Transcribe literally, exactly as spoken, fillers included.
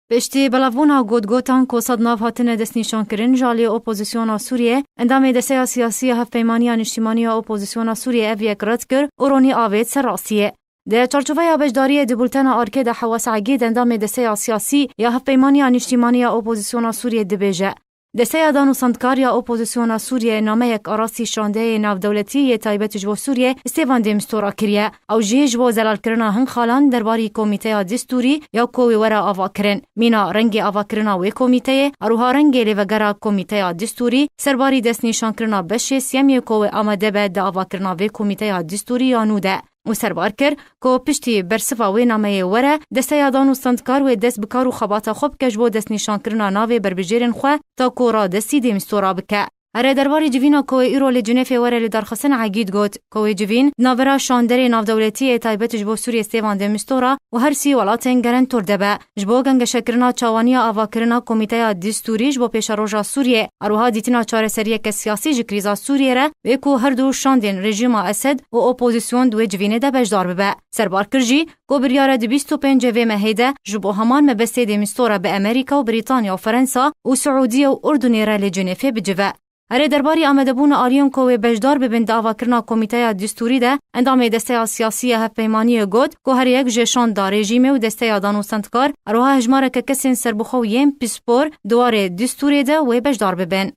Piştî belavbûna gotgotan ku sed nav hatine destnîşankirin ji aliyê opozisyona Sûriyê, endamê Desteya Siyasî ya Hevpeymaniya Niştîmanî ya Opozisyona Sûriyê ev yek red kir û ronî avêt ser rastiyê. Di çarçoveya beşdariyê di bultena Arkê de Hewas Egîd, endamê Desteya Siyasî ya Hevpeymaniya Niştîmanî ya Opozisyona Sûriyê dibêje, Desteya Dan û Sendkar ya Opozisyona Sûriyê nameyek arastî şandeyê navdewletî yê taybet ji bo Sûriyê Stêvan Demistora kiriye. Ew jî ji bo zelalkirina hin xalan derbarî Komîteya Distûrî ya ku wê were avakirin, mîna rengê avakirina wê komîteyê, a wiha rengê lêvegera Komîteya Distûrî, serbarî destnîşankirina beşê siyem yê ku wê amade be di avakirina vê Komîteya Distûrî ya nû de. Û serbar kir ku piştî bersiva wê nameyê were, Desteya Dan û Sendkar wê dest bi kar û xebata xwe bike ji bo destnîşankirina navê berbijêrên xwe ta ku radestî Demistora bike. Herê derbarî civîna ku wê îro li Cinêfê were lidarxistin Egîd got ku wê civîn di navbera şanderê navdewletî yê taybet ji bo Sûriyê Stêvan Demistora û her sî welatên gerentor de be. Ji bo gengeşekirina çawaniya avakirina Komîteya Distûrî ji bo pêşeroja Sûriyê, a wiha dîtina çareseriyeke siyasî ji krîza Sûriyê re, wê ku her du şandên rejîma Esed û opozîsyon di wê civînê de beşdar bibe. Serbar kir jî ku biryar e di bîst û pêncê vê mehê de ji bo heman mebestê Demistora bi Amerîka û Brîtanya û Ferensa û Siûdiye û Urdunê re li Cinêfê bicive. Herê derbarî amadebûna aliyên ku wê beşdar bibin di avakirina Komîteya Distûrî de, endamê Desteya Siyasî ya Hevpeymaniyê got ku her yek ji şanda rejîmê û Desteya Dan û Sendkar, a wiha hejmareke kesên serbixwe û yên pispor di warê distûrê de wê beşdar bibin.